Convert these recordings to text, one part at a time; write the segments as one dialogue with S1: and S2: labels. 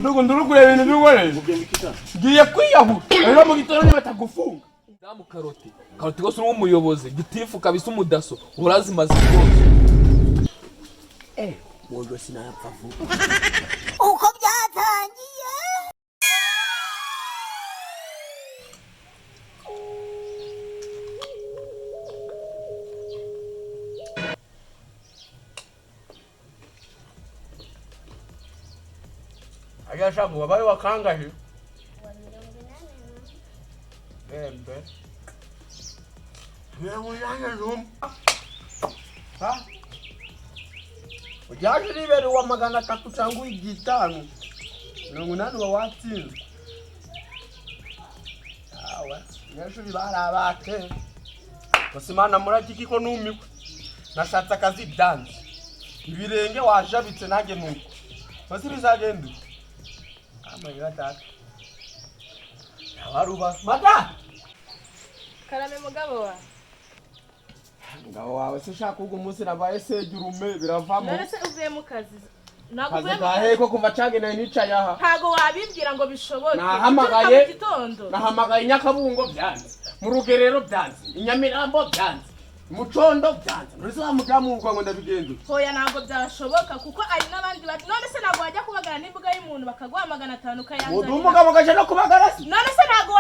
S1: Ndugu ndurukure ibintu by'ugore. Ngiye kwiyahura. Rero mu gitondo nibatagufunga.
S2: Damu Karoti. Karoti rwose uri umuyobozi, gitifu kabisa, umudaso, urazimaze rwose.
S1: Wowe sinapfa vuba.
S3: Uko byatangiye.
S1: Ajya shaka wabaye wakangahe? Bembe. 80 n'umwe. Ha? Ujyaje uribera uwa 300 cyangwa uw'igitanu. 80 uba watsinzwe. Awe, abanyeshuri bari abake. Gusa Imana muragiki ko numiwe. Nashatse akazi byanze. Ibirenge wajabitse nanjye nuko. Basi bizagenda uko. Amarira data. Abaruba. Mata!
S4: Karame mugabo wa.
S1: Ngabo wawe se ushaka ubwo umunsi nabaye sejurume biravamo.
S4: None se uvuye mu kazi? Ntabwo
S1: Kazi
S4: uvuye mu
S1: kahe
S4: kazi.
S1: ko kuva cagenewe nicaye aha.
S4: Ntabwo wabimbwira ngo bishoboke.
S1: Nahamagaye.
S4: Ubyuka mu gitondo.
S1: Nahamagaye Nyakabungo byanze. Mu Rugerero byanze. I Nyamirambo byanze. Mu Condo byanze. None se wa mudamu ngo ngo ndabigenza ute?
S4: Hoya ntabwo byashoboka kuko ari n'abandi bari. None se ntabwo wajya kubagara n'imbuga y'umuntu bakaguha 500
S1: Udu
S4: ukayanzanira.
S1: umugabo gaje no kubagara se.
S4: None se ntabwo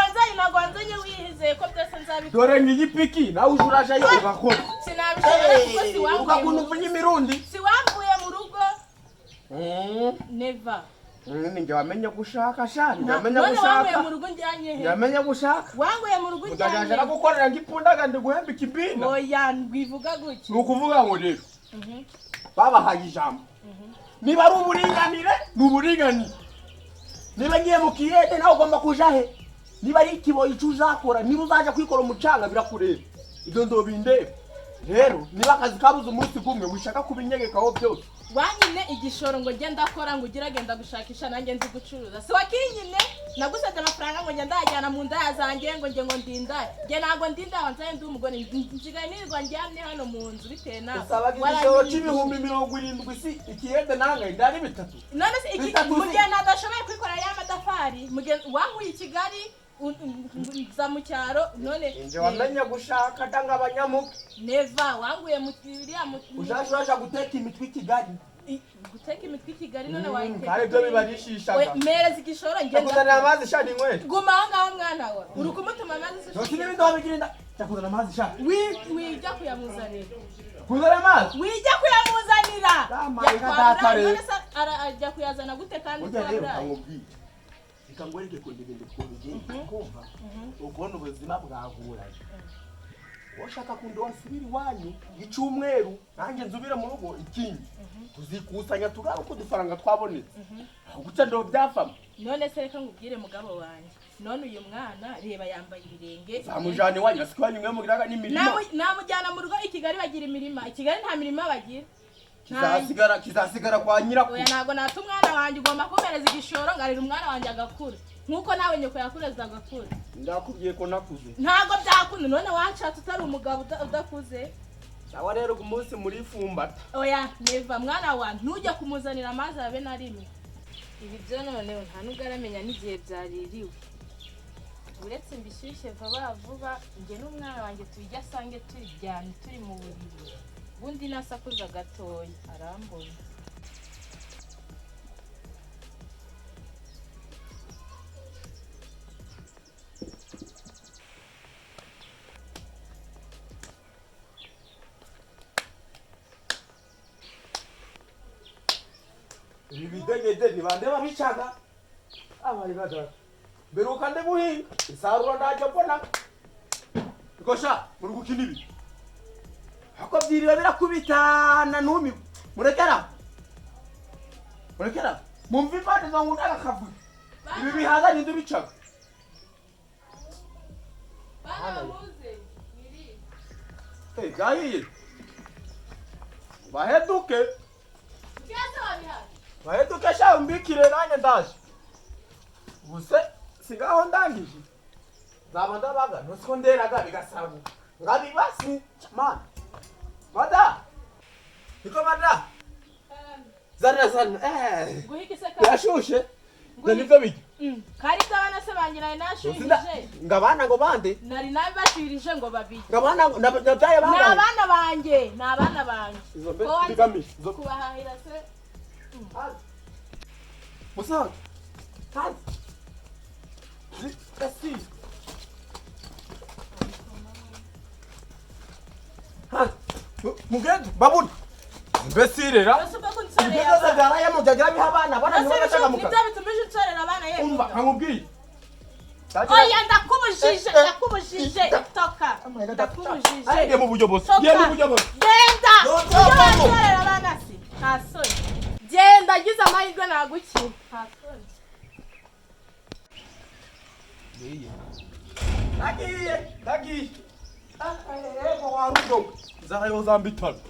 S4: wanzanye wihizeye ko byose nzabikora.
S1: Dore ngiyi piki nawe uje urajayo ugakora.
S4: Sinabishobora kuko si wamvuye
S1: Ugakunda
S4: mu
S1: uvunya imirundi.
S4: si wamvuye mu rugo. Never.
S1: Ninjye wamenye gushaka sha, ninjye wamenye
S4: None wanguye
S1: gushaka.
S4: mu rugo njyanye
S1: Ninjye
S4: he?
S1: wamenye gushaka.
S4: Wanguye mu rugo
S1: Udajaje
S4: njyanye.
S1: nagukorera ngipundaga ndiguhemba ikibina.
S4: Oya ngwivuga gutya.
S1: Ni ukuvuga ngo rero babahaye ijambo, niba ari uburinganire ni uburinganire, niba ngiye mu kiyede nawe ugomba kuja he, niba ari ikiboyi ico uzakora, niba uzaja kwikora umucanga birakureba, ibyo ndobindeba. Rero niba akazi kabuze umunsi gumwe wishaka kubinyegekaho byose.
S4: Wanyine igishoro ngo njye ndakora ngo ugire agenda gushakisha nanjye nzi gucuruza, si wakinyine nagusabye amafaranga ngo njye ndayajyana mu ndaya zanjye ngo njye ngo ndindaye, njye ntabwo ndindaye, wanzaye ndi umugore nsigaye nirirwa ndyamye hano mu nzu bitewe nawe.
S1: Usabaga igishoro c'70,000 si ikiyede nangaye ndari bitatu.
S4: None se iki
S1: Bitatu
S4: mu
S1: si-
S4: gihe nadashoboye kwikorera ya matafari, mu gihe wankuye i Kigali nza mu cyaro none.
S1: Inje wamenye gushaka ndanga abanyamuke.
S4: Neva wanguye mu iriya mu
S1: Ujaje uraja guteka imitwe i Kigali.
S4: Guteka imitwe i Kigali none wayiteka?
S1: Kandi ibyo bibarishishaga.
S4: We, mereza igishoro ngenda.
S1: Ndakuzanira amazi sha ninywere.
S4: Guma aho ngaho mwana wa, uri kumutuma amazi se?
S1: Ntusi n'ibindi wabigira inda. Ndakuzanira amazi sha.
S4: Wijya kuyamuzanira.
S1: Kuzana amazi.
S4: Wijya kuyamuzanira.
S1: Dama, reka
S4: Yakwabura,
S1: data rero.
S4: none se ajya kuyazana gute kandi
S1: Burya rero
S4: twaburaye?
S1: nkangubwiye. Reka ngwereke ukuntu ibintu ukuntu bigenda. Kumva ukubona ubuzima bwagoranye. Ushaka kundi wasubira iwanyu icyumweru nanjye nzubire mu rugo ikindi. Tuzikusanya tugabe uko udufaranga twabonetse. Aho guca ndo byavamo.
S4: None se reka ngubwire mugabo wanjye, none uyu mwana reba yambaye ibirenge.
S1: Zamujana iwanyu asiko iwanyu mwe mugiraga n'imirima.
S4: Namujyana mu rugo i Kigali bagira imirima? I Kigali nta mirima bagira.
S1: Kizasigara kwa nyirakuru.
S4: Oya ntabwo nata umwana wanjye, ugomba kumpereza igishoro ngarira umwana wanjye agakura nkuko nawe nyoko yakureze agakura.
S1: Ndakubwiye ko nakuze.
S4: Ntabwo byakunda, none wanshatse utari umugabo udakuze.
S1: Sawa rero umunsi murifumbata.
S4: Oya neva mwana wa, ntujye kumuzanira amazi abe na rimwe. Ibi byo noneho nta nubwo aramenya n'igihe byaririwe, uretse mbishyushye vuba vuba njye n'umwana wanjye tujya asange turyamye turi mu buriri, ubundi nasakuza gatoya arambona.
S1: Ibi bidegede ni bande babicaga? Abari badata. Mberuka nde guhinga isarura ntajya mbona. Rikosha muri gukina ibi. Ako byiriwe birakubitana numiwe. Murekera. Murekera. Mumva impande zo ngunda akavuyo. Ibi bihaza ninde ubicaga?
S4: Bana muze mwirinde.
S1: Eh, gahiye. Baheduke.
S4: Mbese wabihaye?
S1: Baheduke sha umbikire nanjye ndaje. Ubuse sigaho ndangije. Nzaba ndabaga ntusiko nderaga bigasaruka. Ngabibasi mana. Mada. Niko mada. Zana zana.
S4: Guhiga iseka.
S1: Birashushe. Nibyo bijya.
S4: Kari by'abana se banjye nari nashuhije.
S1: Ngo abana ngo bande?
S4: Nari nabibashuhirije ngo babirye.
S1: Ngo abana nabyaye bangahe?
S4: Ni abana banjye, ni abana banjye. Kubahahira se.
S1: Musaza. Kazi. Kasi. Ha. Mugende baburi. Mbesirera. Ibyo byaraye mu byagira biha abana, abana nibo bashaka muka.
S4: Nibyo bitumije unsorera abana yewe.
S1: Umva, nkubwiye.
S4: Oya ndakubujije, ndakubujije toka. Ndakubujije.
S1: Agiye mu buyobozi. Giye mu buyobozi.
S4: Genda. Unsorera abana si. Nta soni. Genda gize amahirwe nagukira. Nta soni.
S1: Ndagiye, ndagiye. Ego warudo. Zayo zambitana.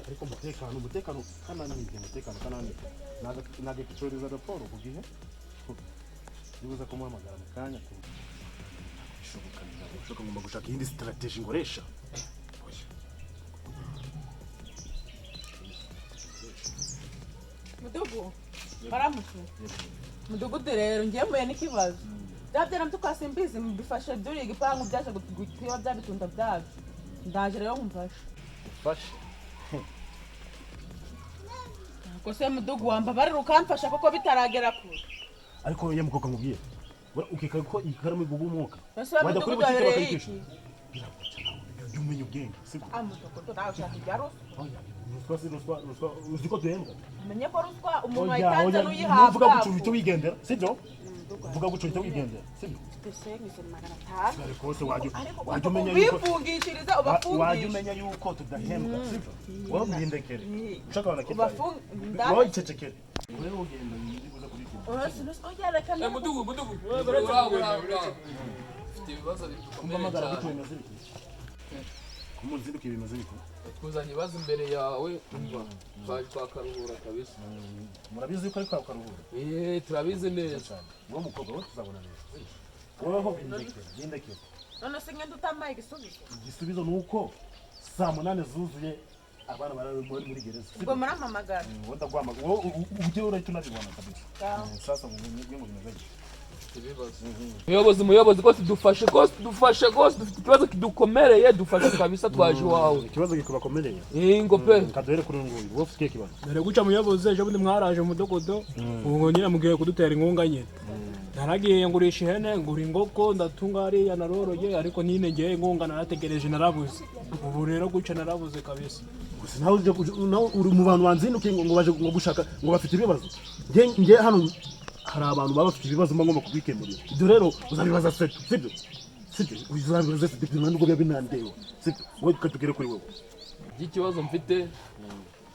S5: Ariko umutekano umutekano kananiye umutekano kananiye nagacuruza raporo ku gihe nibuza kumuhamagara mu kanya ku bishoboka bishoboka ngomba gushaka iyindi strategy ngoresha.
S6: Mudugu baramutse mudugudu rero ngiye mbuye n'ikibazo byabyo nabyo kwasimbizi bifashe duri igipangu byaje gutiba byabitunda byabyo ndaje rero nkumfashe
S5: ufashe
S6: kose mudugu wambabarira ukamfasha kuko bitaragera kure.
S5: Ariko ye mukobwa nkubwiye ukeka ko ikaramu igugu umwuka
S6: wajya kuri butike bakayikisha
S5: jya umenya ubwenge sibyo?
S6: Mudugudu nawe ushaka ibya ruswa.
S5: Ruswa si ruswa, ruswa uzi ko duhembwa.
S6: Umenye ko ruswa umuntu ayitanze n'uyihabwa.
S5: Uvuga gutyo uhita wigendera sibyo? Uvuga gutyo uhita wigendera sibyo?
S6: Mfite 500.
S5: Ariko se wajya umenya yuko
S6: ubifungishiriza ubafungisha.
S5: Wajya umenya yuko tudahembwa sibyo? Wowe mwindekere. Ushaka wana kitaye. Wowe icecekere. Wowe ugenda ndibuza kubikora.
S2: Mudugu mudugu. Ufite ibibazo bikomeye cyane.
S5: Kumunzinduka bimeze bite?
S2: Twuzanye ibibazo imbere yawe umva twaje twakaruhura kabisa.
S5: Murabizi yuko ari kwa karuhura?
S2: Turabizi neza.
S5: Wowe mukobwa wowe tuzabona neza. Wowe ho bindekere, bindekere.
S6: None se ngende utamaye igisubizo?
S5: Igisubizo nuko saa 8 zuzuye abana bari muri gereza.
S6: Ubwo murampamagara.
S5: Wowe ndaguhamagara. Wowe ujye urahita unabibona kabisa. Sasa mwebwe ngo bimeze bite?
S2: Muyobozi muyobozi rwose dufashe rwose dufashe rwose dufite ikibazo kidukomereye dufashe kabisa twaje iwawe.
S5: Ikibazo kikubakomereye?
S2: Ingo pe.
S5: Kaduhere kuri nguyu wowe ufite ikibazo.
S7: Dore guca muyobozi ejo bundi mwaraje mudogodo ubu nyine mugiye kudutera inkunga nyine. Naragiye ngurisha ihene ngura ingoko ndatunga hariya naroroye ariko nyine ngiye inkunga narategereje narabuze. Ubu rero guca narabuze kabisa.
S5: Gusa nawe uri mu bantu banzindukiye ngo baje ngo gushaka ngo bafite ibibazo. Nge hano hari abantu baba bafite ibibazo mba ngomba kubikemurira. Ibyo rero uzabibaza se sibyo? Sibyo uzabibaza se sibyo nubwo biba binandeba. Sibyo wowe tukatugere kuri wowe.
S2: Ikibazo mfite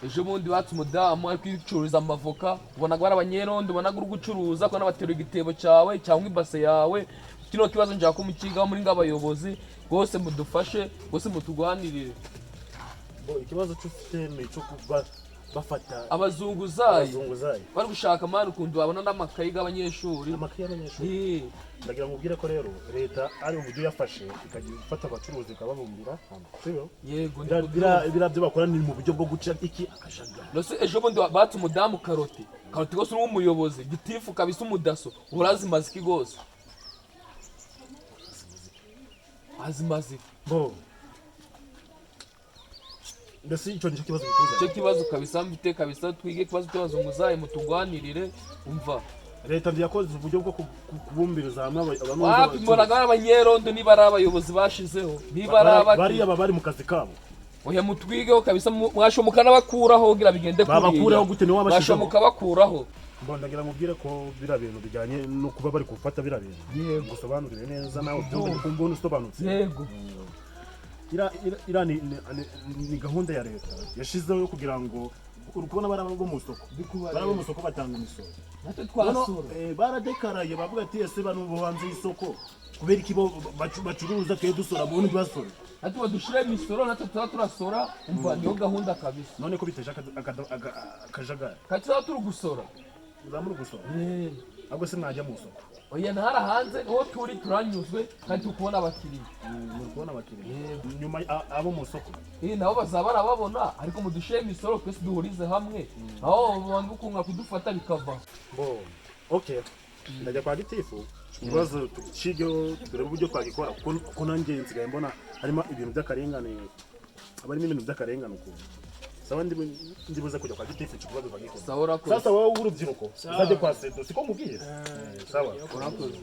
S2: ejo bundi batse umudamu ari kwicururiza amavoka ubonaga bari abanyerondo ubonaga uri gucuruza ko nabatera igitebo cyawe cyangwa ibase yawe. Kino kibazo njaka ko mukigaho muri ngabayobozi rwose mudufashe rwose mutugwanirire.
S5: Bo ikibazo cy'ufite ni cyo kuba bafata
S2: abazunguzayi bari gushaka mani ukuntu babona n'amakayi y'abanyeshuri.
S5: Amakayi y'abanyeshuri. Ndagira ngo ubwire ko rero leta ari uburyo yafashe ikajya ifata abacuruzi ikababumbira sibyo?
S2: Yego.
S5: Bira byo bakora ni mu buryo bwo guca iki akajagari.
S2: Nose ejo bundi batse umudamu karoti karoti rwose uri umuyobozi gitifu kabisa umudaso urazimaze iki rwose azimaze.
S5: Bo mbese icyo nicyo kibazo gikuza.
S2: Icyo kibazo kabisa mfite kabisa twige kibazo cy'abazunguzayi mutugwanirire umva.
S5: Leta yakoze uburyo bwo kubumbiriza hamwe abantu
S2: wapi mbonaga abanyerondo niba ari abayobozi bashizeho niba ari abaki
S5: bariya bari mu kazi kabo.
S2: Oya mutwigeho kabisa mwashomuka n'abakuraho kugira bigende kuriya.
S5: Babakuraho gute ni wabashizeho?
S2: Mwashomuka bakuraho.
S5: Mbondagira mubwire ko bira bintu bijyanye no kuba bari gufata bira bintu. Yego. Gusobanurire neza nawe byumve kumbona usobanutse.
S2: Yego.
S5: Ira ni gahunda ya leta yashizeho yo kugira ngo uri kubona bari bo mu isoko, bari bo mu isoko batanga imisoro,
S2: natwe twasora.
S5: Baradekaraye bavuga ati ese bano bo hanze y'isoko kubera iki bo bacuruza twe dusora bo ntibasore,
S2: natwe badushira imisoro natwe tuba turasora. Umva niyo gahunda kabisa.
S5: None ko biteje akajagari
S2: kandi tuba turi gusora,
S5: uzamura gusora ahubwo se mwajya mu isoko?
S2: Oya ntara hanze aho turi turanyuzwe kandi turi kubona abakiriya.
S5: Muri kubona abakiriya nyuma abo mu isoko
S2: nabo bazaba barababona, ariko mudushire imisoro twese duhurize hamwe aho banga ukunga kudufata bikava.
S5: Bo okay, ndajya kwa gitifu ikibazo tucigeho turebe uburyo twagikora, kuko nanjye nsigaye mbona harimo ibintu by'akarengane, abarimo ibintu by'akarengane ukuntu. Sawa, ndibuze kujya kwa gitifu icyo kibazo bagikora.
S2: Sawa urakoze.
S5: Sasa wowe w'urubyiruko uzajye kwa sedo siko mubwiye. Sawa
S2: urakoze.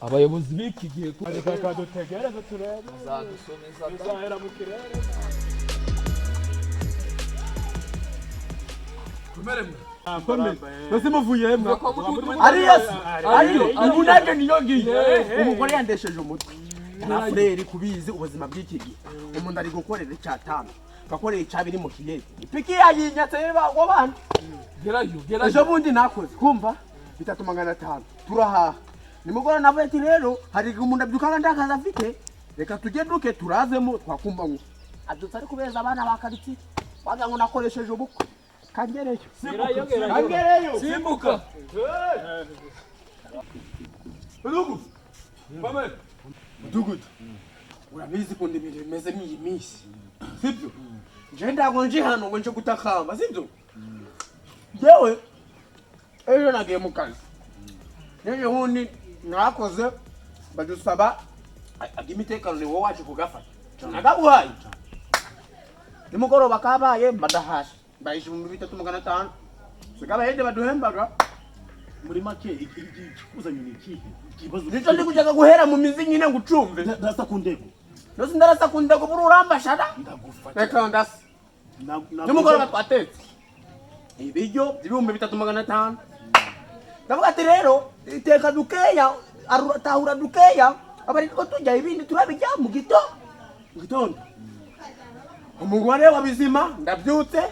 S2: Abayobozi b'iki gihe
S7: reka dutegereze turebe
S2: bazadusomeza
S7: bizahera mu kirere.
S1: Mbese muvuye mwa Arias ariyo ubunabyo niyo ngiye umugore yandesheje umutwe na frere kubizi ubuzima bw'iki gihe umuntu ari gukorera icyatanu gakorera icyabiri mu kiyete ipiki yayinyatse bagwa bana
S2: gerayo gerayo.
S1: Ejo bundi nakoze kumva 3500 turahaha nimugora navuye ati rero hari umuntu abyuka ndakaza afite reka tujye duke turazemo twakumva ngo abyutse ari kubeza abana ba karitsiye wagira ngo nakoresheje ubukwe. Kangereyo kangereyo
S2: simbuka
S1: Mudugudu Mudugudu urabizi ko ibintu bimeze nk'iyi minsi sibyo? Nje ntabwo nje hano ngo nje gutakamba sibyo? Yewe ejo nagiye mu kazi n'ejo bundi mwakoze badusaba imitekano ni wowe waje kugafata nagaguhaye nimugoroba kabaye mbadahashe mbaye 3500 sigabahende baduhembaga.
S5: Muri make ikikuzanye ni ikihe ikibazo?
S1: Nico ndi kujyaga guhera mu mizi nyine ngucumve.
S5: Ndasa ku ndego
S1: nose ndarasa ku ndego buri urambashara
S5: ndagufata
S1: reka ndasa. Nimugoroba twatetse ibiryo 3500 ndavuga ati rero iteka dukeya tahura dukeya abari two tujya ibindi turabijya mu gitondo. Umugore wa bizima ndabyutse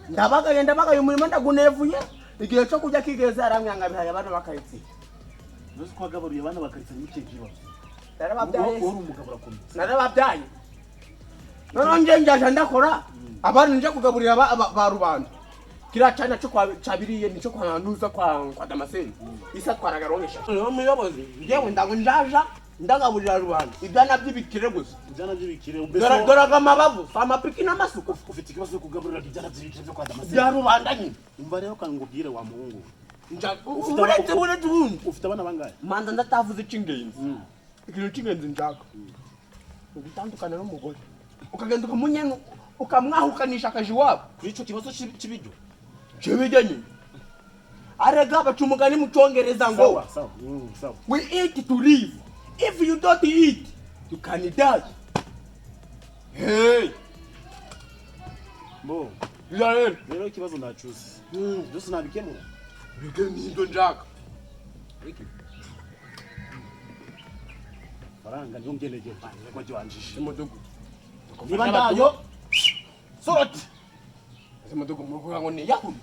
S1: ndabagaye ndabagaye umurimo ndagunevuye igihe cyo kujya kigeze aramwanga bihaye abana bakayitsi.
S5: Nose kwagabaruye abana bakayitsi n'icyo kibazo.
S1: Narababyaye
S5: uri umugabo urakomeye.
S1: Narababyaye none nje njaje ndakora abana nje kugaburira ba rubanda kira cyana cyo kwa cabiriye nico kwa ntuza kwa Damascene isa twaragaronesha. Rero muyobozi ngewe ndago njaja ndagaburira rubanda ibyana by'ibikire gusa
S5: ibyana by'ibikire
S1: dore amabavu amapiki n'amasuka.
S5: Ufite ikibazo cyo kugaburira ibyana by'ibikire byo kwa Damascene
S1: bya rubanda nyine.
S5: Umva rero kangubwire wa muhungu
S1: uretse ubundi
S5: ufite abana bangahe?
S1: Manza ndatavuze icy'ingenzi ikintu cy'ingenzi nshaka ugutandukana n'umugore ukagenda ukamunyena ukamwahukanisha akaje iwabo
S5: kuri icyo kibazo cy'ibiryo
S1: cy'ibiryo nyine. Arega baca umugani mu cyongereza ngo we eat to live, if you don't eat you can die. Hey
S5: bo rero ikibazo ndacuze byose nabikemura
S1: bige nindo njaka
S5: faranga niyo ngenege ko jwanjije
S1: Mudugudu
S5: niba ndayo soroti
S1: ese Mudugudu muvuga ngo ni yahu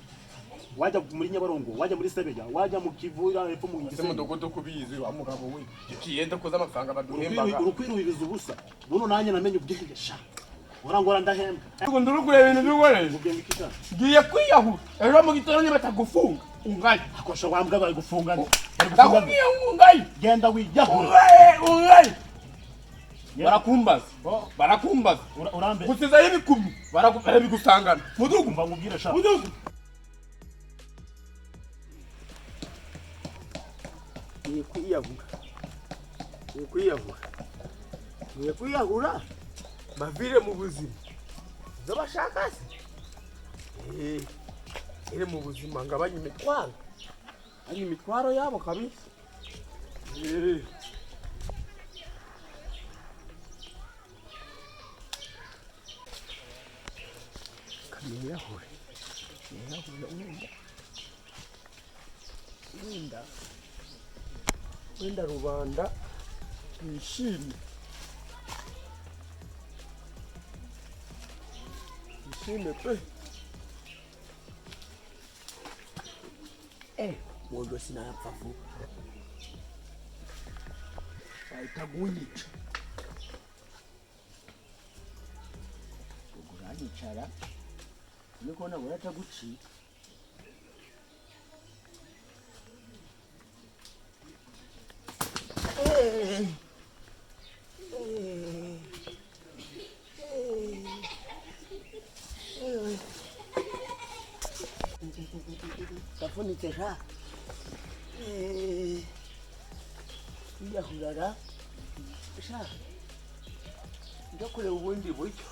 S5: wajya muri Nyabarongo wajya muri Sebeya wajya mu Kivu epfo mu
S1: Gisenyi. Mudugudu kubizi wa mugabo we kiyenda koza amafaranga baduhembaga
S5: urukwiruhiriza ubusa buno nanjye namenye ubwenge sha urangora ndahembwa
S1: ngo ndurukure ibintu by'ukoresha
S5: ubwenge kita
S1: ngiye kwiyahura ejo mu gitondo niba batagufunga ungaye
S5: akosha wambwa bari gufunga
S1: ndakubwiye ungaye
S5: genda wiyahura
S1: ungaye barakumbaza barakumbaza
S5: urambe
S1: gusizayo ibikumi barabigusangana Mudugudu
S5: mva ngubwire sha
S1: Mudugudu ni kwiyahura ni kwiyahura ni kwiyahura bavire mu buzima zabashaka se ere mu buzima ngabanye imitwaro ari imitwaro yabo kabisa. Niyahure wenda wenda Wenda rubanda twishime, twishime pe. Mondo sinapfa vuba, bahita kunyica. Uranyicara uri kubona buratagucika. Ndafunitse sha. Njya sha, njya kureba ubundi buryo.